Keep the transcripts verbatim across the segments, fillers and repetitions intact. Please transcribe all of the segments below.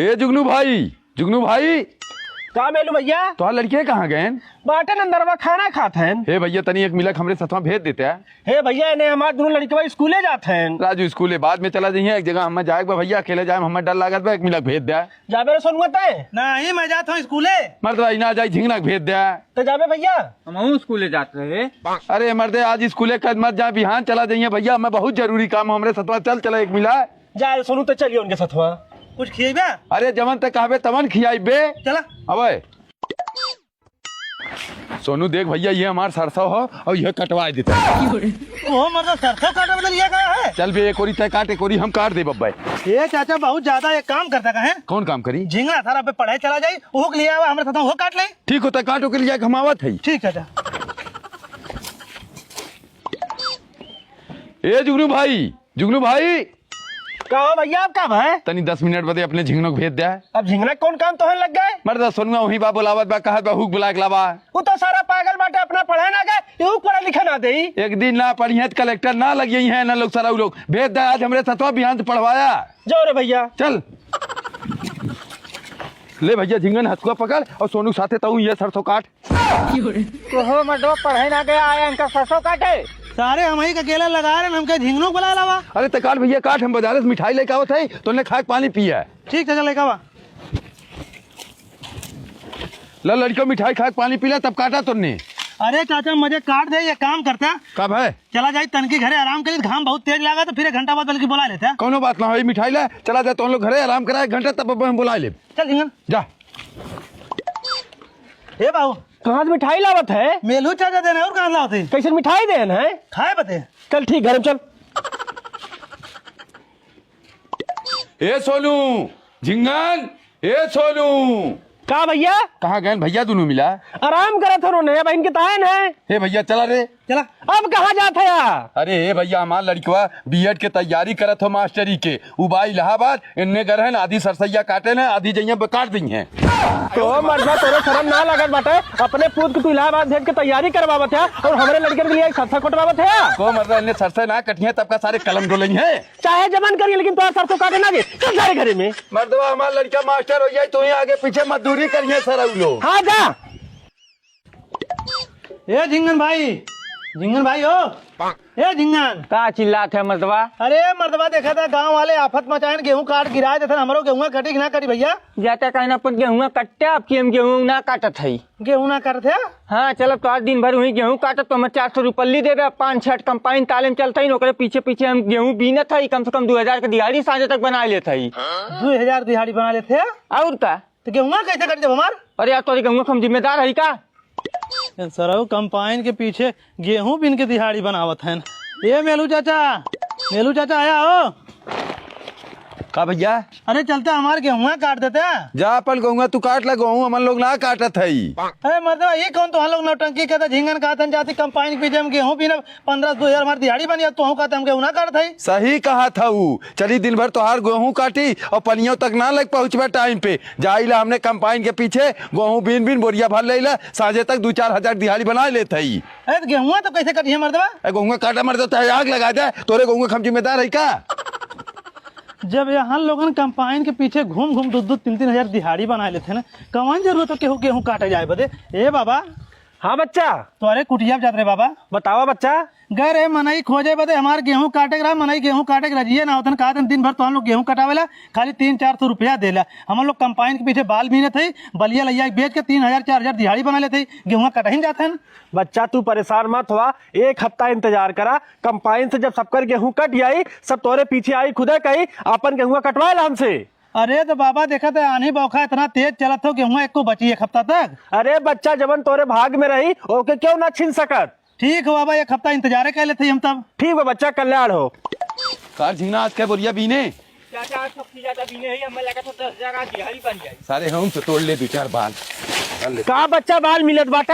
ए जुगनू भाई, जुगनू भाई। का मेलू भइया? तोहार लड़के कहाँ गएन? बाटेन अंदरवा खाना खात हैं। हे भइया, तनी एक मिलक हमरे सथवा भेज देते। हे भइया, इन्हें हमार दुनो लड़कवा स्कूले जात हैं। राजू, स्कूले बाद में चला जइहें, एक जगह हमें जाए के बा भइया, अकेले जाए में हमें डर लागत बा, एक मिलक भेज दे। जाबे रे सोनुआ तैं? नहीं, मैं जात हूँ स्कूले। मर्दवा, ई ना जाई, झिंगना के भेज दे। तो जाबे भइया? हमहूँ स्कूले जात रहे। अरे मर्दे, आज स्कूले कद मत जा, बिहान चला जइहें भइया, हमें बहुत जरूरी काम है हमरे सथवा, चल चला एक मिला। जा रे सोनू, तो चलिए उनके सथवा। कुछ खियेबे? अरे जवन तैं कहबे तवन खियाइबे। चला। अबे सोनू, देख भइया, ये हमार सरसों हो और ये कटवाए देता है। ओहो मर्दा, सरसों काटे वाला लिया गया है? चल बे, एक ओरी तैं काट, एक ओरी हम काट देब अब्बे। ए चाचा, बहुत ज्यादा एक काम करता का है? कौन काम करी? झिंगना सारा पे पढ़ाई चला जाई, ओहो के लिए आवा, हमरे साथ ओहो काट ले। ठीक होता, काट ओके लिए घमावत है। ठीक चाचा। ए जुगनू भाई, जुगनू भाई। का हो भइया, अब का भय? तनी दस मिनट बदे अपने झिंगनो के भेज दे। अब झिंगना कौन काम तोहन लग गए? मर्दा सोनुआ वहीं बा, बोलावत बा, कहत बा हुक बुला के लावा। उ तो सारा पागल बाटे, अपना पढ़े ना गए, यहू पढ़े लिखे ना देई। एक दिन ना पढ़िए तो कलेक्टर ना लगिए हैं ना लोग, सारा उ लोग। भेज दे आज हमरे सथवा, बिहान से पढ़वाया। जाओ रे भइया। चल। ले भइया, झिंगन हथुआ पकड़ और सोनू साथे तऊ ये सरसों काट। ओहो, मर्दवा पढ़े ना गया, आया इनका सरसों काटे। सारे हमही के अकेले लगा रहे, हमके झिंगनो बुला लावा। अरे तो काट भइया, काट, हम बाजारे से मिठाई लेके आवत है, तोने खाए के पानी पिया। ठीक चाचा, लेके आवा। ला लड़कियों, मिठाई खाए के पानी पी ले, तब काटा तोने। अरे चाचा, मजे काट दे, ये काम करता। कब है? चला जाई तनकी घरे आराम करी, घाम बहुत तेज लागा, तो फिर एक घंटा बाद बल्कि बुला लेता। कौनो बात ना हो, मिठाई ला, चला जा, तुम लोग घरे आराम करा एक घंटा, तब हम बुला ले। चल झिंगन। जा। हे बाबू, कहाँ से मिठाई लावत है? मेलू चाचा देना है, और कहाँ लावत है? कैसे मिठाई देन है? खाए बदे। चल ठीक, घर में चल। ए सोनू, झिंगन, ए सोनू। का भइया? कहाँ गएन भइया दुनू मिला? आराम करत हन, उन्हें बहन के तायन है। हे भइया, चला रे। चला। अब कहाँ जात है यार? अरे हे भइया, हमार लड़कवा बीएड के तैयारी करत हो मास्टरी के, उ बा इलाहाबाद, इन्ने गए रहन, आधी सरसैया काटे न, आधी जइया ब-, काट दी हैं। तो मर्दा, तोरे शरम ना लगत बाटे? अपने पूत के तू इलाहाबाद भेज के तैयारी करवावत है और हमरे लड़कन के लिए एक सरसा कटवावत है। तो मर्दा, इन्ने सरसे ना कटिए, तब का सारे कलम डोलई हैं। चाहे जमन करिए, लेकिन तोहार सरसों काटे ना दे। चल सारे घरे में। मर्दवा, हमार लड़का मास्टर हो जाए, तू ही आगे पीछे मजदूरी करिए सारा उ लोग। हाँ, जा। ए झिंगन भाई, झिंगन भाई हो, ए झिंगन। का चिल्लात है मर्दवा? अरे मर्दवा, देखा था गाँव वाले आफत मचाएन, गेहूं काट गिराए देथन, हमरो गेहुआ कटी कि ना कटी भइया? जाता कहना अपन गेहुआ कट्टे, आपकी हम गेहूं ना काटत है। गेहूं ना काटत है? हाँ, चलब तो आज दिन भर वहीं गेहूं काटत, तो हमें चार सौ रुपल्ली देबे, अब पाँच छठ कंपाइन ताले में चलत है, ओकरे पीछे पीछे हम गेहूं बीनत है, कम से कम दो हजार के दिहाड़ी साँझे तक बना लेत है। दो हजार दिहाड़ी बना लेत है? और का? तो गेहुआ कैसे कट जब हमार? अरे यार, तोरी गेहुआ के हम जिम्मेदार है का? सरऊ कंपाइन के पीछे गेहूं बीन के दिहाड़ी बनावत हैं। ए मेलू चाचा, मेलू चाचा आया हो। का भइया? अरे चलते हमार गेहुआ काट देते। जा अपन गेहुआ तू काट ला, गेहूं हमन लोग ना काटत हई। अरे मर्दवा, ये कौन तो हम लोग नौटंकी कहता, झिंगन कहतन जाती कंपाइन के पीछे हम गेहूं बीनब, पन्द्रह दो हजार हमार दिहाड़ी बनी, अब तोहू कहते हम गेहूं ना काटत हई। सही कहत हऊ, चली दिन भर तोहार गेहूं काटी और पनियों तक ना लग पहुँचबे टाइम पे। जाइला हमने कंपाइन के पीछे गेहूं बीन बीन बोरिया भर लेला, साँझे तक दू चार हजार दिहाड़ी बना लेत हई। अरे तो गेहुआ तो कैसे कटी है मर्दवा? ए, गेहुआ काटा मर्दवा, चाहे आग लगा दे, तोरे गेहुआ के हम जिम्मेदार है का? जब यहाँ लोगन कंपाइन के पीछे घूम घूम दो दो तीन तीन हजार दिहाड़ी बना लेते हैं ना, कौन जरूरत है केहू गेहूं काटे जाए बदे? ए बाबा। हाँ बच्चा। तोरे कुटिया जात रहे बाबा। बतावा बच्चा। गए रहे मनई खोजे बदे, हमार गेहूं काटे के रहा, मनई गेहूं काटे के रजिए ना होतन, कहा तन दिन भर तो हम लोग गेहूं कटावेला, खाली तीन चार सौ रुपया देला। हम लोग कंपाइन के पीछे बाल बीनत है, बलिया लैया के बेच के तीन हजार चार हजार दिहाड़ी बना लेते, गेहूं कटहिन जात हन। बच्चा तू परेशान मत हुआ, एक हफ्ता इंतजार करा, कंपाइन से जब सबकर गेहूं कट जाई, सब तोरे पीछे आई खुदे कही, आपन गेहुआ कटवाए ला हमसे। अरे तो बाबा देखा तो आन्ही बौखा इतना तेज चलत हो, गेहुआ एको बची एक हफ्ता तक। अरे बच्चा जवन तोरे भाग में रही, ओके क्यों ना छीन सकत? ठीक हो बाबा, एक हफ्ता इंतजारे कर लेते हम तब। ठीक बा बच्चा, कल्याण हो। कार झिंगना आज के बोरिया बीने? चाचा, आज सबसे ज्यादा बीने है, हमें लगा था दस हजार आज दिहाड़ी बन जाए। सारे हम से तोड़ ले दो चार बाल। का बच्चा बाल मिलत बाटे?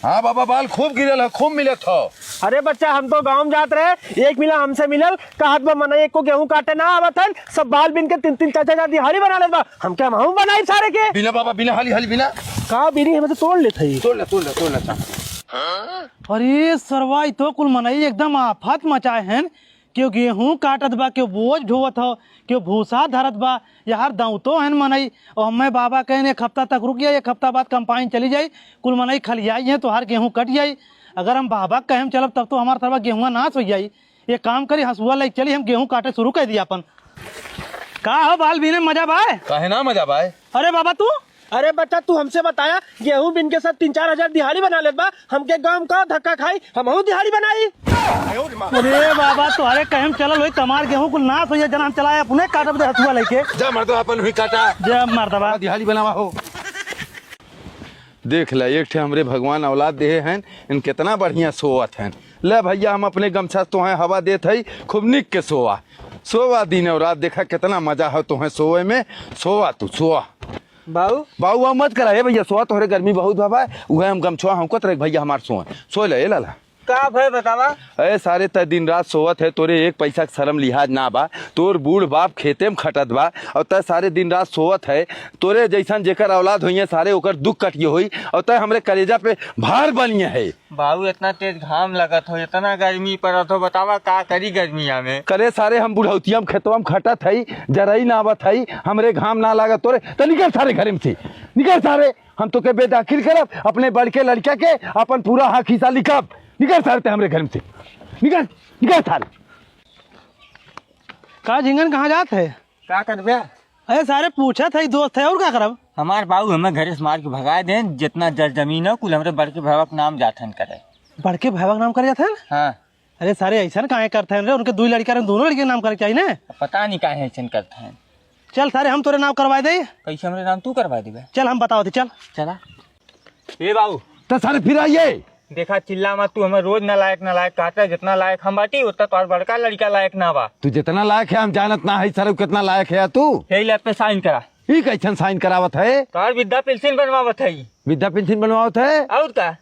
हाँ बाबा, बाल खूब गिरल है, खूब मिलत हो। अरे बच्चा, हम तो गाँव में जात रहे, एक मिला हमसे मिलल, कहत बा मनई एको गेहूं काटे ना आवत हन, सब बाल बीन के तीन तीन चार चार हजार दिहाड़ी बना लेत बा। हम क्या हम बनाई सारे के? बिना बाबा, बिना हाली हाली बिना। का बीनी हमें तो तोड़ लेत हई। तोड़ ले, तोड़ ले, तोड़ ले, चाचा। अरे सरवा, ई तो कुल मनई एकदम आफत मचाए हैं। केहू गेहूँ काटत बा, केहू बोझ ढोवत हौ, केहू भूसा धरत बा। यार, दौतो हन मनई। और हमें बाबा कहन, "एक हफ्ता तक रुक जाई, एक हफ्ता बाद कंपाइन चली जाई, कुल मनई खलियाई हैं, तोहार गेहूँ कट जाई।" अगर हम बाबा के कहे हम चलब, तब तो हमार तरवा गेहुआ नाश होइ जाई। एक काम करी, हँसुआ लइके चली, हम गेहूँ काटे शुरू कर दी आपन। का हो बाल बीने, मजा बाय? काहे ना मजा बाय? अरे बाबा तू, अरे बच्चा, तू हमसे बताया, गेहूं बिन के साथ तीन चार हजार दिहाड़ी बना लेत बा, हमके गांव का धक्का खाई, हमहू दिहाड़ी बनाई। अरे बाबा, तोहरे कहे हम चलल होई, तमार गेहूं कुल नाश होई, जना हम चलाए अपने काटब दे हथुआ लेके। जा मर्दवा, अपन हुई काटा। जा मर्दवा। दिहाड़ी बनावा हो। देख ला, एक ठे हमरे भगवान औलाद देहे हैं, इन कितना बढ़िया सोवत हैं। ले भैया, हम अपने गमछा से तोहें हवा देत हई, खूब निक के सोवा। सोवा दिन और रात, देखा कितना मजा है तोहें सोवे में। सोवा तू, सोवा। बाऊ? बाऊ, बाऊ मत करा, हे भैया, सोवा, तोहरे गर्मी बहुत बा, बा। उहे हम गमछवा हौंकत रहे, भैया, हमार सोए। सोए ले, ए लाला। का भय बतावा? अरे सारे, तै दिन रात सोवत है, तोरे एक पैसा के शर्म लिहाज ना बा। तोर बूढ़ बाप खेते में खटत बा, और तै सारे दिन रात सोवत है। तोरे जैसन जेकर औलाद होइए सारे, ओकर दुख कटिए होई, और तै हमरे कलेजा पे भार बनिए है। बाऊ, इतना तेज घाम लगत हो, इतना गर्मी पड़त हो, बतावा का करी गर्मिया में? करे सारे, हम बुढ़ौतिया में खेतवा में खटत हई, जरई नावत हई, हमरे घाम ना लागत तोरे, त निकल सारे घरे में से, निकल सारे, हम तोके बेदाखिल करब, अपने बड़के लड़का के अपन पूरा हक हिस्सा लिखब, निकल सारे ते हमरे घर में से, निकल, निकल सारे। का झिंगन, कहाँ जात है? का करबे? अरे सारे पूछत है, दोस्त है, और का करब? हमार बाऊ हमें घरे से मार के भगाए देन, जितना जर जमीन है कुल हमरे बड़के भैया के नाम जाथन करे। बड़के भैया के नाम करे जाथन? हाँ। अरे सारे ऐसन काहे करथन रे, उनके दुई लड़का रहे, दोनों लड़के के नाम करे के चाहिए ना। पता नहीं काहे ऐसन करथन। चल सारे हम तोरे नाम करवाए दे। कैसे हमरे नाम तू करवा देबे? चल हम बताओ थे, चल। चला। ए बाऊ। तो सारे फिर आइए। देखा, चिल्ला मत तू, हमें रोज नालायक नालायक कहता है, जितना लायक हम बाटी उतना तोहर बड़का लड़का लायक ना बा। तू जितना लायक है हम जानत ना है सर, कितना लायक है तू। यही ले पे साइन करा। ई कैसन साइन करावत है? तोहर वृद्धा पेंशन बनवावत है। वृद्धा पेंशन बनवावत है? और का?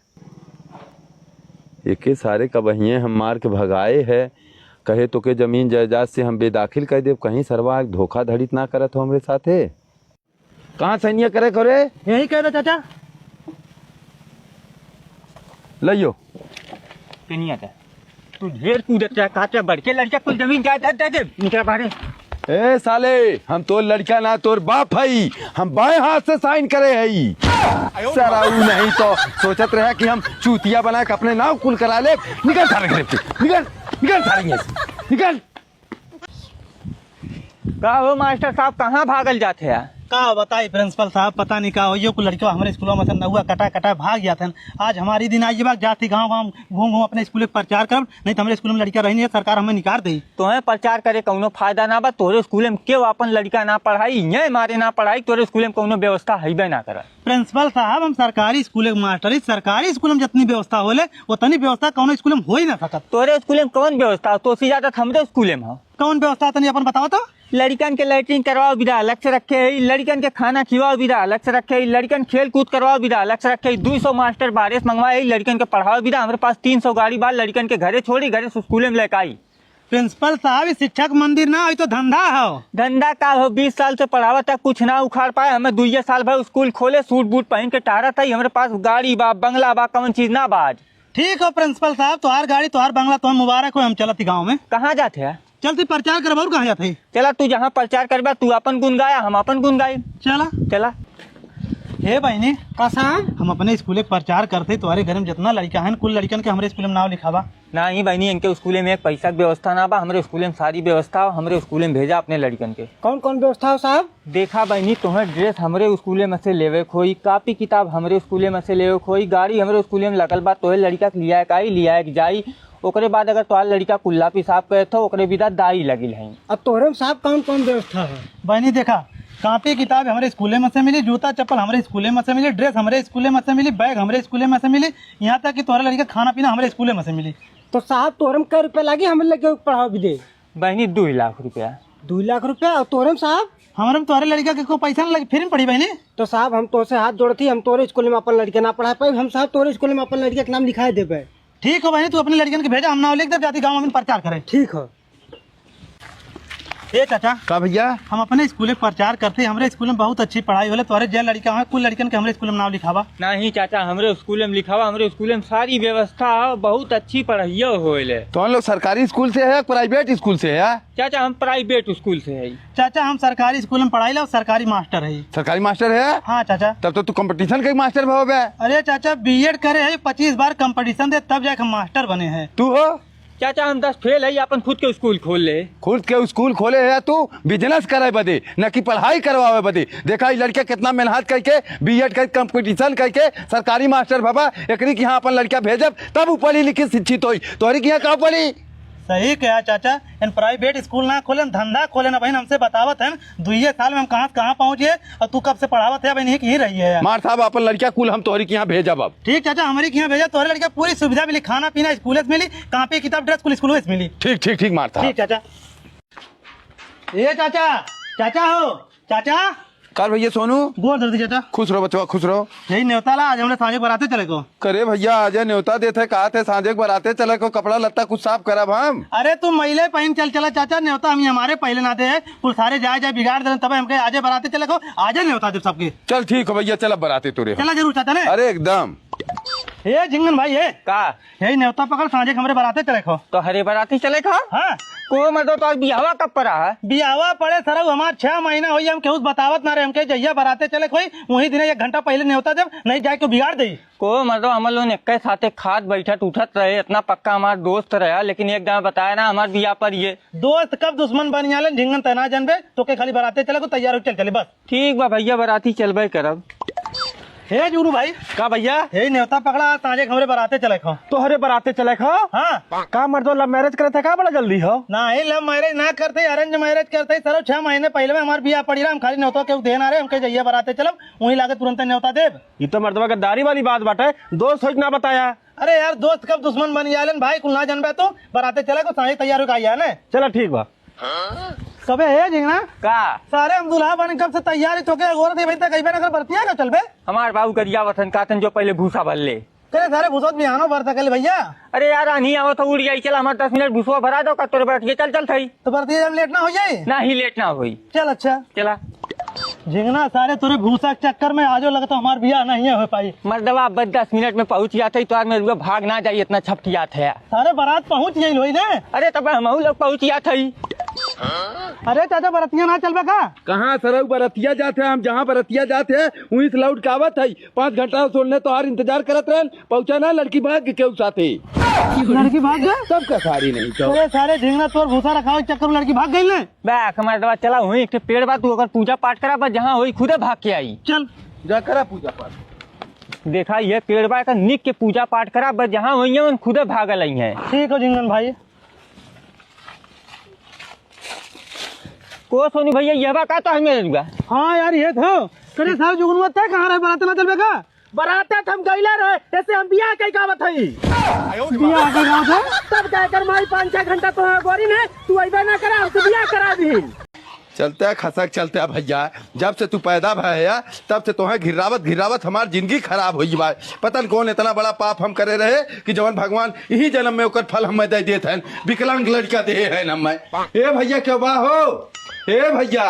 एके सारे का बहिए हम मार के भगाए है, कहे तोके जमीन जायदाद से हम बेदाखिल कर देब, कहीं सरवा धोखाधड़ी त ना करत हो हमरे साथे। कहाँ सैनिया करे करे? यही कह दे चाचा। लइयो। कनिया का। तू ढेर कूदत रहा, काटे बड़के लड़का कुल जमीन जायदाद दे दे। निकल बाहरे। ए साले, हम तोर लड़का ना, तोर बाप हई। हम बाएं हाथ से साइन करे हई। सारा ऊ नहीं तो सोचत रहा कि हम चूतिया बना के अपने नाव कुल करा ले। निकल सारे घर से, निकल, निकल सारे यहाँ से, निकल। का हो मास्टर साहब, कहाँ भागल जात है यार? का बताई प्रिंसिपल साहब, पता नहीं का होइयो, कुल लड़का हमरे स्कूलों में से नौवा कटा कटा भाग जात हैं। आज हमारी दिन आई बा, जाती गाँव गाँव घूम घूम अपने स्कूल के प्रचार करब, नहीं तो हमरे स्कूल में लड़का रही नहीं है, सरकार हमें निकाल दे। तोहें प्रचार करे कौनो फायदा ना बा, तोरे स्कूल में केहू अपन लड़का ना पढ़ाई, ये मारे ना पढ़ाई, तोरे स्कूल में कौनो व्यवस्था हईबे ना करे। प्रिंसिपल साहब, हम सरकारी स्कूल के मास्टर ही, सरकारी स्कूल में जितनी व्यवस्था होले, उतनी व्यवस्था कौनो स्कूल में हो ही ना सकत। तोरे स्कूल में कौन व्यवस्था? तो से ज्यादा तो हमरे स्कूल में हो। कौन व्यवस्था तनी अपन बताओ तो? लड़िकन के लैट्रिन करवाओ बिदा अलग से रखे है, लड़िकन के खाना खिवाओ बिदा अलग से रखे है, लड़िकन खेल कूद करवाओ बिदा अलग से रखे है, दुई सौ मास्टर बाहरे से मंगवाए है, लड़िकन के पढ़ाओ बिदा, हमरे पास तीन सौ गाड़ी बा, लड़िकन के घरे छोड़ी, घरे से स्कूले में लेके आई। प्रिंसिपल साहब, ई शिक्षक मंदिर ना, ई तो धंधा हो। धंधा का हो, बीस साल से पढ़ावत है, कुछ ना उखाड़ पाए, हमें दुइये साल भर स्कूल खोले, सूट बूट पहन के टहरत है, हमरे पास गाड़ी बा, बंगला बा, कौन चीज ना बा आज। ठीक हो प्रिंसिपल साहब, तोहार गाड़ी, तोहार बंगला, तोहार मुबारक हो, हम चलत ही गाँव में। कहाँ जात है? चलती प्रचार करब, और कहाँ जात है? चला, तू जहाँ प्रचार करबा, तू अपन गुन गाया, हम अपन गुन गाई। चला। चला। हे बहिनी। का साहब? हम अपने स्कूले के प्रचार करते, तोहरे घर में जितना लड़िका हैं, कुल लड़िकन के हमरे स्कूल में नाव लिखावा। नाही बहिनी, इनके स्कूले में एक पैसा के व्यवस्था ना बा, हमरे स्कूले में सारी व्यवस्था हो, हमरे स्कूले में भेजा अपने लड़िकन के। कौन कौन व्यवस्था हो साहब? देखा बहिनी, तोहें ड्रेस हमरे स्कूले में से लेवे के होई, कापी किताब हमरे स्कूले में से लेवे के होई, गाड़ी हमरे स्कूले में लगल बा, तोहे लड़िका के लियाए के आई, लियाए के जाई। ओकरे बाद अगर तोहार लड़िका कुल्ला पेशाब करे तो ओकरे बिदा दाई लगिल है। अब तोहरे में साहब कौन कौन व्यवस्था है? बहिनी देखा, कापी किताब हमरे स्कूले में से मिली, जूता चप्पल हमरे स्कूले में से मिली, ड्रेस हमरे स्कूले में से मिली, बैग हमरे स्कूले में से मिली, यहाँ तक कि तोहरे लड़िका खाना पीना हमरे स्कूले में से मिली। तो साहब तोहरे में कै रुपया लागी हमरे लड़िका के पढ़ाओ बिदे? बहिनी, दुई लाख रुपया। दुई लाख रुपया? और तोहरे में साहब? हमरे में तोहरे लड़िका के कोई पैसा ना लगे, फ्री में पढ़ी बहिनी। तो साहब हम तोहसे हाथ जोड़त ही, हम तोहरे स्कूल में अपन लड़िका ना पढ़ा पाई, हम साहब तोहरे स्कूल में अपन लड़िका के नाम लिखाए देबे। ठीक हो बहिनी, तू अपने लड़िकन के भेजा, हम नाम लिख देब, जाती गाँव में प्रचार करे। ठीक हो। ए चाचा, का भैया? हम अपने स्कूल में प्रचार करते हैं, हमरे स्कूल में बहुत अच्छी पढ़ाई होले, तोहरे जे लड़का है, कुल लड़कन के हमरे स्कूल में नाम लिखावा। नहीं चाचा, हमरे स्कूल में लिखावा, हमरे स्कूल में सारी व्यवस्था है, बहुत अच्छी पढ़ाइयो होले। तो हम लोग सरकारी स्कूल से है, प्राइवेट स्कूल से है? चाचा, हम प्राइवेट स्कूल से है। चाचा, हम सरकारी स्कूल में पढ़ाई ला, सरकारी मास्टर है। सरकारी मास्टर है? हाँ चाचा। तब तो तू कंपटीशन के मास्टर भवे बे। अरे चाचा, बीएड करे है, पच्चीस बार कंपटीशन दे, तब जाके हम मास्टर बने हैं। तू हो? चाचा, हम दस फेल है, अपन खुद के स्कूल खोल ले। खुद के स्कूल खोले है तू बिजनेस करे बदे, न कि पढ़ाई करवावे बदे। देखा, ई लड़का कितना मेहनत करके, बीएड करके, कंपटीशन करके सरकारी मास्टर भवा, एकरी के यहाँ अपन लड़का भेजब, तब उ पढ़ी लिखी शिक्षित होई। तोहरी के यहाँ का पढ़ी? सही कहा चाचा, इन प्राइवेट स्कूल ना खोलेन, धंधा खोलेन। अब हमसे बतावत हैं, दुइये साल में हम कहाँ से कहाँ पहुँच गए, और तू कब से पढ़ावत है, अब इन्हीं की ही रही है। मार साहब, अपन लड़का कुल हम तोहरी के यहाँ भेजब अब। ठीक चाचा, हमरी के यहाँ भेजा, तोहरे लड़का पूरी सुविधा मिली, खाना पीना स्कूल से मिली, कापी किताब ड्रेस कुल स्कूल से मिली। ठीक, ठीक, ठीक मार साहब। ठीक चाचा। ए चाचा, चाचा हो, चाचा। का भैया सोनू? गोड़ धर दी चाचा। खुश रहो बचवा, खुश रहो। यही नेवता ला, आज हमरे साँझे बराते चले को। करे भैया, आजे नेवता देत है, कहा थे साँझे के बराते चले को, कपड़ा लत्ता कुछ साफ करब हम। अरे तू महिले पहिन चल चला चाचा, नेवता हम ही हमारे पहिले ना दे है, कुल सारे जाए जाए बिगाड़ देन, तब हमके आजे बराते चले को, आजे नेवता देब सबके। चल ठीक हो भैया, चल अब बराते तोरे हो। चला जरूर चाचा ने। अरे एकदम। ए झिंगन भाई, ए। का? यही नेवता पकड़, साँझे के हमरे बराते चले को। तोहरे बराती चले को? हाँ। को मर्दो, तोर बियाहवा कब पड़ा है? बियाहवा पड़े सरऊ हमार छह महीना होई, हम केहू से बतावत ना रहे, हमके जहिया बराते चले कोई, वही दिने एक घंटा पहिले नेवता देब, नहीं जाए के बिगाड़ देई। को मर्दो, हम लोग एक्के साथे खात बैठत उठत रहे, इतना पक्का हमार दोस्त रहा, लेकिन एक दाँव बताया ना हमार बियाह पर ये। दोस्त कब दुश्मन बन जाले, झिंगन तना जानबे, तोके खाली बराते चले को तैयार हो, चल चले बस। ठीक बा भैया, बराती चलबे करब। हे जुगनू भाई। का भैया? हे नेवता पकड़ा, आज साँझे के हमरे बराते चले खो। तोहरे बराते चले खो? हाँ। का मर्दो, लव मैरिज करत है का, बड़ा जल्दी हो? नाही, लव मैरिज ना करते, अरेंज मैरिज करते। सरऊ छह महीने पहिले में हमार बियाह पड़ी रहा, हम खाली नेवता के देन आ रहे, हमके जहिया बराते चलब, वहीं लागे तुरंत नेवता देब। ई तो मर्दवा गद्दारी वाली बात बाटे, दोस्त होई के ना बताया। अरे यार, दोस्त कब दुश्मन बन जालन भाई, कुल ना जानबे तू। बराते चले को, साँझे तैयार होके आइया ने। चला ठीक बा। कबे हे झिंगना? का? सारे हम दुल्हा बने कब से तैयार ही, तोके अगोरत ही, भाई तक अइबे ना कर, बरतिया का चलबे? हमार बाबू गरियावत हन, कहतन जो पहिले भूसा भर ले। करे सारे भूसोत बिहानो भर सकल भैया। अरे यार, आन्ही आवत हो, उड़ जाई, चल हमार दस मिनट भूसवा भरा दो, का तोरे बरतिया चल चल थई। तो बरतिया हम लेट ना हो जाई? नाही, लेट ना होई। चल अच्छा। चला। झिंगना, सारे तोरे भूसा के चक्कर में आजो लगता हमार बियाह नहीं हो पाई। मर्दवा, अब दस मिनट में पहुँच जात है, तो आज मेरे भाग ना जाई, इतना छपटियात है। सारे बारात पहुँच गई होई ने। अरे, तब हमहू लोग पहुँच जात है। अरे चाचा, बरतिया ना चलबे का? कहाँ सरऊ बरतिया जात है? हम जहाँ बरतिया जात है, वहीं से लौट के आवत है। पाँच घंटा से उन्हें तोहार इंतजार करत रहन, पहुँचा ना, लड़की भाग के केहू साथे। लड़की भाग गए? तब का सारी नहीं तो। अरे सारे झिंगना, तोर भूसा रखावे के चक्कर में लड़की भाग गई ने। बा, कमाल दवा, चला, वहीं एक ठे पेड़ बा, तू ओकर पूजा पाठ करा, बस जहाँ होई खुदे भाग के आई। चल। जा करा पूजा पाठ। देखा, ये पेड़ बा, एकर निक के पूजा पाठ करा, बस जहाँ होई है, उन खुदे भागल आई हैं। ठीक हो झिंगन भाई। को सोनू भैया, ये बा का तो हमें रुआ? हाँ यार, ये था। करे साहब जुगनुआ, तय कहाँ रहे, बरात ना चलबे का? बराते त हम गइले रहे, ऐसे हम बियाह कई गावत हई। बियाह कई गावत है? तब का एकर माई पाँच छह घंटा तो गोरी ने, तू अइबे ना करे, हमसे बियाह करा दी। चलते खसक चलते भैया, जब से तू पैदा भया है, तब से तोहे घिर्रावत घिर्रावत हमार जिंदगी खराब होई बा। पता न कौन इतना बड़ा पाप हम करे रहे कि जवन भगवान इही जन्म में ओकर फल हमें दे देत हैं, विकलांग लड़का दे हैं हमें। ए भैया, क्यों बा हो? ए भैया।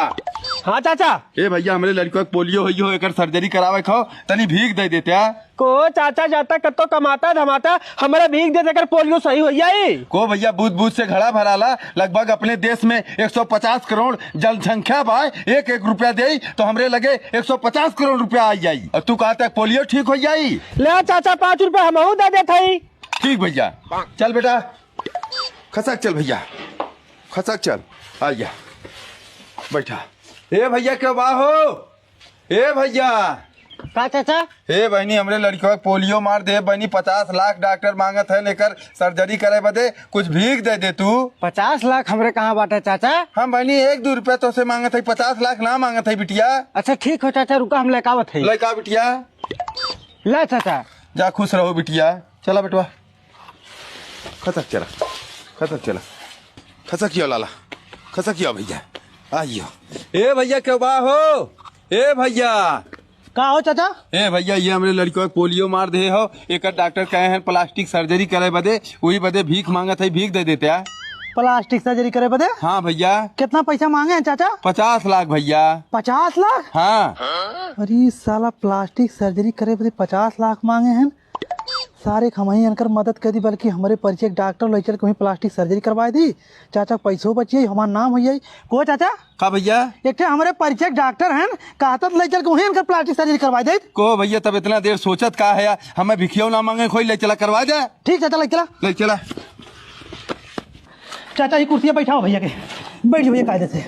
हाँ चाचा। ए भैया, हमरे लड़का के पोलियो होई हो, एकर सर्जरी करावे खो, तनी भीख दे देते आ। को चाचा, जाता कत्तो कमाता धमाता, हमरे भीख दे देकर पोलियो सही हो जाई। को भैया, बूथ बूथ से घड़ा भराला, लगभग अपने देश में एक सौ पचास करोड़ जनसंख्या बा, एक एक रुपया देई तो हमरे लगे एक सौ पचास करोड़ रुपया आ जाई। और तू कहता है पोलियो ठीक हो जाई? ले चाचा, पाँच रुपया हमहू दे देत हई। ठीक भैया, चल बेटा, खसक चल भैया, खसक चल, आ जा, बैठा। ए भैया, क्यों बा हो? ए भैया। का चाचा? ए बहनी, हमरे लड़कवा के पोलियो मार दे बहनी, पचास लाख डॉक्टर मांगत है, एकर सर्जरी करे बदे कुछ भीख दे दे तू। पचास लाख हमरे कहाँ बाटे चाचा? हम बहनी एक दो रुपया तोसे मांगत है, पचास लाख ना मांगत है बिटिया। अच्छा ठीक हो चाचा, रुका हम लेके आवत है। लेके आ बिटिया। ला चाचा। जा खुश रहो बिटिया। चला बेटवा। खसक चला, खसक चला, खसक यो लाला, खसक यो भैया, आइयो। ए भैया, क्यों बा हो? ए भैया। का हो चाचा? ए भैया, ये हमरे लड़कवा के पोलियो मार दे हो, एकर डॉक्टर कहे हैं प्लास्टिक सर्जरी करे बदे, वही बदे भीख मांगत है, भीख दे देते आ। प्लास्टिक सर्जरी करे बदे? हाँ भइया। कितना पैसा माँगे हैं चाचा? पचास लाख भइया। पचास लाख? हाँ। अरे साला, प्लास्टिक सर्जरी करे बदे पचास लाख माँगे हैं। सारे, हमहीं इनकर मदद कर दी, बल्कि हमरे परिचय के डॉक्टर लइ चल के वहीं प्लास्टिक सर्जरी करवाए दी। चाचा, पैसो बचिए, हमार नाम होइ जाई। को चाचा? का भइया? एक ठे हमरे परिचय के डॉक्टर हैं, कहत लइ चल के वहीं इनकर प्लास्टिक सर्जरी करवाए दे। को भइया, तब इतना देर सोचत का है यार? हमें भिखियो ना माँगे, कोई लइ चला करवाए दे। ठीक चाचा, लइ चला। लइ चला। चाचा, ये कुर्सी पे बैठाओ भइया के। बैठ भइया कायदे से।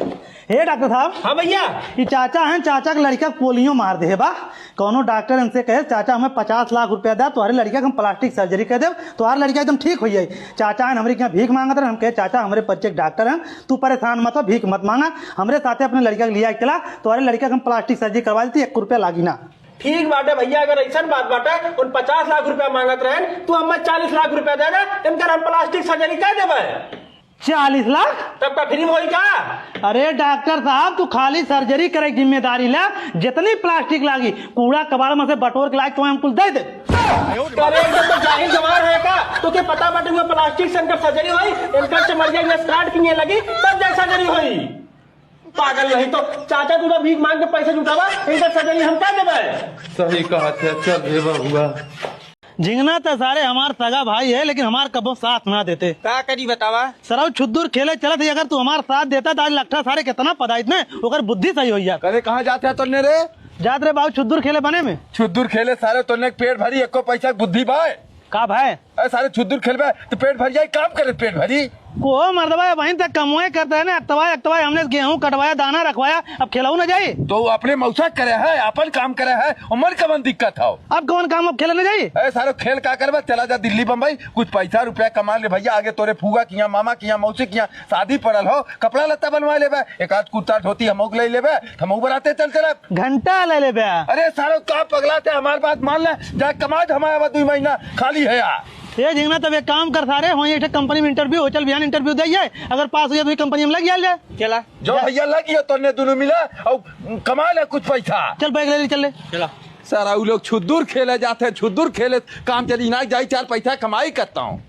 हे डॉक्टर साहब। हाँ भइया। ये चाचा हैं, चाचा के लड़का के पोलियो मार दे है बा। कौनो डॉक्टर इनसे कहे, "चाचा, हमें पचास लाख रुपया दे, तुम्हारे लड़का के हम प्लास्टिक सर्जरी कर देब, तुम्हारे लड़का एकदम ठीक होइ जाई।" चाचा हैं, हमरे के यहाँ भीख माँगत रहे, हम कहे, "चाचा, हमरे परिचय के डॉक्टर हैं, तू परेशान मत हो, भीख मत माँगा, हमरे साथे अपने लड़का के लिया के चला, तुम्हारे लड़का के हम प्लास्टिक सर्जरी करवा देती, एक रुपया लागी ना।" ठीक बाटे भइया, अगर अइसन बात बाटे, उन पचास लाख रुपया माँगत रहेन, तू हमें चालीस लाख रुपया दे दे, इनकर हम प्लास्टिक सर्जरी कर देबे। चालीस लाख? तब का फ्री में होई का? अरे डॉक्टर साहब, तू खाली सर्जरी करे के जिम्मेदारी ला, जितनी प्लास्टिक लागी, कूड़ा कबाड़ में से बटोर के लाके तो हम कुल दे दे। अरे एकदम तो जाहिल गंवार है का? तोके पता बाटे हुआ प्लास्टिक से इनकर सर्जरी होई? इनकर चमड़िया ये स्टार्ट किए लगी, तब जाए सर्जरी होई। पागल नहीं तो चाचा, तू ना भीख माँग के पैसा जुटावा, इनकर सर्जरी हम कर देबे। सही कहा थे, चल रे बबुआ। झिंगना त सारे हमार सगा भाई है, लेकिन हमार कबो साथ ना देते। का करी बतावा? सरऊ छुद्दुर खेले चलत ही, अगर तू हमार साथ देता त आज लट्ठा सारे कितना पदाइत ने, ओकर बुद्धि सही होइ जात। करे कहाँ जात है तोन्ने रे? जात रे बाबू छुद्दुर खेले बने में। छुद्दुर खेले सारे तोन्ने के पेट भरी, एको पैसा के बुद्धि बाय। का भाई? अरे सारे छुद्दुर खेलबे तो पेट भर जाई, काम करे पेट भरी। को मर्दवा, वहीं तक कमवाए करता है ना, अक्तवाए अक्तवाए हमने गेहूं कटवाया, दाना रखवाया, अब खेलऊ ना जाई। तो वो अपने मौसा करे है, अपन काम करे है, उमर कवन दिक्कत हो? अब कौन काम, अब खेले ना जाई? अरे सारे खेल का करबे, चला जा दिल्ली बम्बई, कुछ पैसा रुपया कमा ले भइया, आगे तोरे फूआ किया, मामा किया, मौसी किया शादी पड़ल हो, कपड़ा लत्ता बनवा लेबे, एक आध कुर्ता धोती हमहू के ले लेबे, हमहू बराते चल चलब। घंटा ले लेबे। अरे सारे का पगला थे, हमार बात मान ले, जा कमा धमाया बा, दुई महीना खाली है यार। ए झिंगना, तब एक काम कर सारे, वहीं एक ठे कंपनी में इंटरव्यू हो, चल बिहान इंटरव्यू दे जाए, अगर पास हो जाए तो वही कंपनी में लग जाए। चला। जो भइया लग गया तोन्ने दोनों मिला और कमा ले कुछ पैसा। चल बैग ले ले, चल ले। चला। सारा उ लोग छुद्दुर खेले जाते हैं, छुद्दुर खेले काम चली ना जाई, चार पैसा कमाई करता हूँ।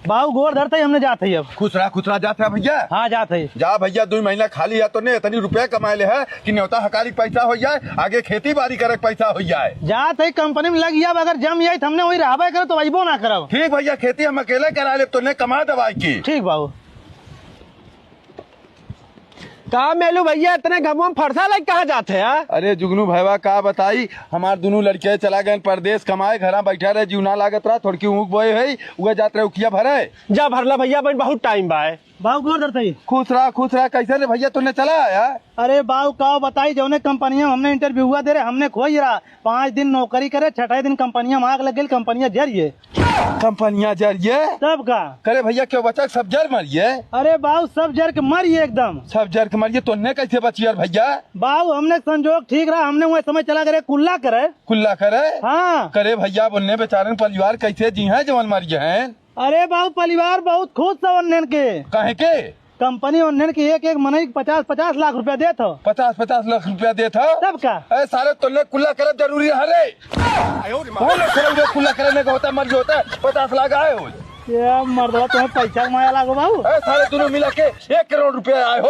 बाऊ गोर धरते ही हमने जात है अब। खुश रहा, खुश रहा, जात है भइया। हाँ, जात है। जा भइया, दुई महीना खाली है तोन्ने इतनी रुपया कमाए ले है कि न्योता हकारी के पैसा होइ जाए, आगे खेती बारी करे के पैसा होइ जाए। जात है कंपनी में लग जाब, अगर जम जाई त हमने वही रहबे करे तो अइबो ना करब। ठीक भइया, खेती हम अकेले करा लेब, तोन्ने कमा दवाई की। ठीक बाऊ। का मेलू भइया, इतने घमवा में फरसा लग कहाँ जात है यार? अरे जुगनू भइया, का बताई, हमार दुनू लड़के चला गए परदेस कमाए, घरा बैठा रहे, जीव ना लागत रहा, थोड़की ऊँख बोए है, उहे जात रहे उखिया भरे। जा भरला भइया, बहन बहुत टाइम बा है। बाऊ गोर धरते ही। खुश रहा, खुश रहा। कैसे रे भइया, तोन्ने चला आया? अरे बाऊ, का बताई, जौने कंपनिया में हमने इंटरव्यू हुआ दे रहे, हमने खोई रहा। पाँच दिन नौकरी करे, छठे दिन कंपनिया में आग लग गई, कंपनिया जरिए। कंपनिया जरिए? तब का? करे भइया, क्यों बचा, सब जर मरिए? अरे बाऊ, सब जर के मरिए एकदम। सब जर के मरिए, तोन्ने कैसे बचिए यार भइया? बाऊ, हमने संजोग ठीक रहा, हमने वह समय चला करे कुल्ला करे। कुल्ला करे? हाँ। करे भइया, बोलने बेचारन परिवार कैसे जी हैं जवन मरिए हैं? अरे बाबू, परिवार बहुत खुश है ओन्हन के। काहे के? कंपनी ओन्हन के एक एक मनई के पचास पचास लाख रुपया देत हो। पचास पचास लाख रुपया देत हो? तब का? अरे सारे तोले कुल्ला करब जरूरी है रे। वो लोग करे उधर कुल्ला करे नहीं होता, मर गया होता, पचास लाख आए हो। ये मर्दवा तुम्हें पैसा माया लागो बाबू। अरे सारे दोनों मिला के एक करोड़ रुपया आए हो।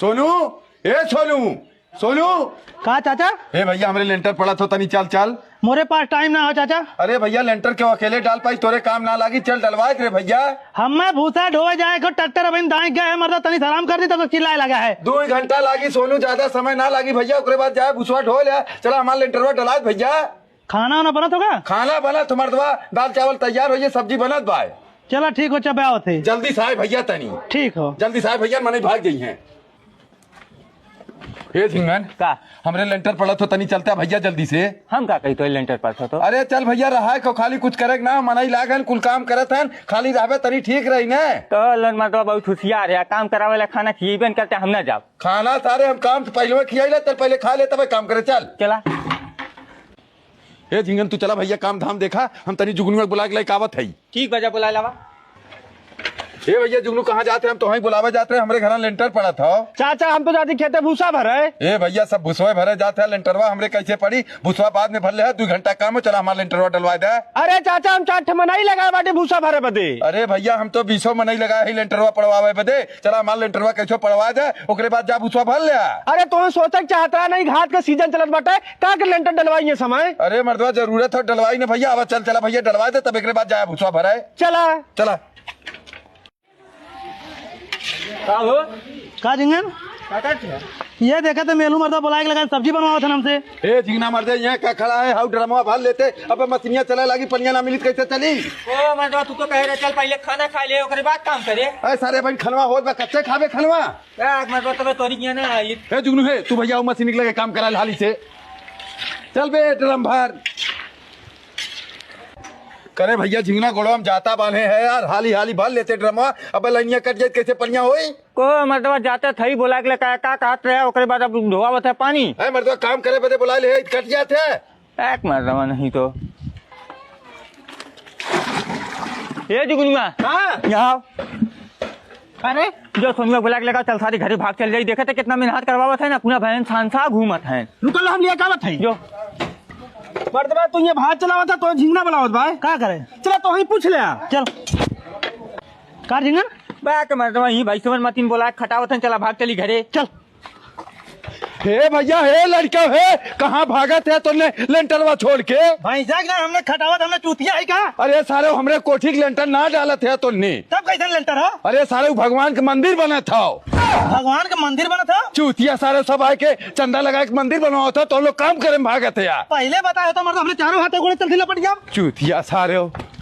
सोनू, ए सोनू, सोनू। का चाचा? ए भइया, हमरे लेंटर पड़त हो, तनी चल, चल। मोरे पास टाइम ना हो चाचा। अरे भइया, लेंटर क्यों अकेले डाल पाई, तोरे काम ना लागी, चल डलवाए रे भइया। हमें भूसा ढोए जाए को ट्रैक्टर अबहिन दाएं गए है, मर्दा तनी सलाम कर दी तब तो चिल्लाए लगा है। दो ही घंटा लागी सोनू, ज्यादा समय ना लागी भइया, ओकरे बाद जाए भूसवा ढो ले। चला हमार लेंटरवा डलाए भइया। खाना वाना बनत होगा? खाना बनत हो मर्दवा, दाल चावल तैयार हो, ये सब्जी बनत बा। चला ठीक हो, चबे आवत है। जल्दी से आए भइया तनी। ठीक हो। जल्दी से आए भइया, मनई भाग गई हैं। ए झिंगन। का? हमरे लेंटर पड़त हो, तनी चलता भइया जल्दी से। हम का कही तो लेंटर पड़त हो तो? अरे चल भइया, रहा है को खाली कुछ करे के ना, मनई लागन कुल काम करत हन, खाली रहबे तनी ठीक रही ने। तो लन मतलब बहुत होशियार है, काम करावे ला खाना खिएबे न करते, हम ना जाब। खाना सारे हम काम से पहले खियाई ले, चल पहले खा ले तबे काम करे, चल। चला। ए झिंगन, तू चला भइया, काम धाम देखा, हम तनी जुगनुआ के बुला के लेके आवत हई। ठीक बा, जा बुला लावा। ए भैया जुगनू, कहाँ जात है? हम तोहई बुलावे जात रहे, हमरे घरा लेंटर पड़त हौ। चाचा, हम तो जाती खेते भूसा भरे। ए भैया, सब भूसवे भरे जात है, लेंटरवा हमरे कैसे पड़ी? भूसवा बाद में भर ले है, दुइ घंटा काम हो, चला हमार लेंटरवा डलवाए दे। अरे चाचा, हम चार ठे मनई लगाए बाटे भूसा भरे बदे। अरे भैया, हम तो बीसो मनई लगाए ही लेंटरवा पड़वावे बदे। चला हमार लेंटरवा कैसो पड़वाए दे, ओकरे बाद जा भूसवा भर ले आ। अरे तोहई सोचे के चाहत रहा नहीं, घात का सीजन चलत बाटे, का के लेंटर डलवाई ये समय? अरे मर्दवा, जरूरत हो डलवाई ना भैया, आवा चल, चला भैया डलवाए दे, तब एकरे बाद जाए भूसवा भरे। चला। चला। का हो? का झिंगन? का करत है? ये देखा तो मेलू मर्दा बुलाए के लगा, सब्जी बनवावत हन हमसे। ए झिंगना मर्दे, यहाँ का खड़ा है? हाउ ड्रमवा भर लेते, अब मशीनिया चले लागी, पनिया ना मिली त कैसे चली? ओ मर्दवा, तू तो कहे रहे चल पहले खाना खा ले, ओकरे बाद काम करे। ए सारे बहन, खनवा होत बा, कच्चे खाबे खनवा? ए मर्दवा, तबे तोरी किया ना आई। ए जुगनू है, तू भैया वो मशीन के लगे काम करा ले हाली से। चल बे ड्रम भर। करे भैया झिंगना गोड़वा में जाता बांधे है यार, हाली हाली भर लेते ड्रमवा, अब लाइनिया कट जाए कैसे पनिया होई? को मर्दवा जाते थई बोला के ले का, का कहत रहे, ओकरे बाद अब ढोआवत है पानी। ए मर्दवा काम करे बदे बोला ले, कट जात है। एक मर्दवा नहीं तो। ए जुगनुआ। हाँ। यहाँ आओ। अरे। जो सोनुआ बोला के लगा, चल सारी घरे भाग चल जाई। देखे थे कितना मेहनत करवावत है ना, पूरा बहन सांसा घूमत है। रुकल हम लिया कावत है। जो। मर्दवा तू ये भात चलावत है, तो झिंगना बुलावत बा। का करे? चला तो वहीं पूछ ले आ। चल। का झिंगन? बा के मर्दवा ही भाई सुमन मतिन बोला के खटावत है, चला भाग चली घरे। चल। हे भैया, हे लड़का, हे कहाँ भागत है तोने लेंटरवा छोड़ के? भाई साहब ना, हमने खटावत, हमने चूतिया है का? अरे सारे, हमरे कोठी के लेंटर ना डालत है तोने। तब कैसन लेंटर है? अरे सारे, वो भगवान के मंदिर बनत हौ। भगवान के मंदिर बनत हौ? चूतिया सारे सब आए के चंदा लगा के मंदिर बनवावत हौ, तो लोग काम करे में भागत है यार। पहले बताया तो मर्द, हमने चारों हाथ गोड़े चलते लपट गया। चूतिया सारे हो।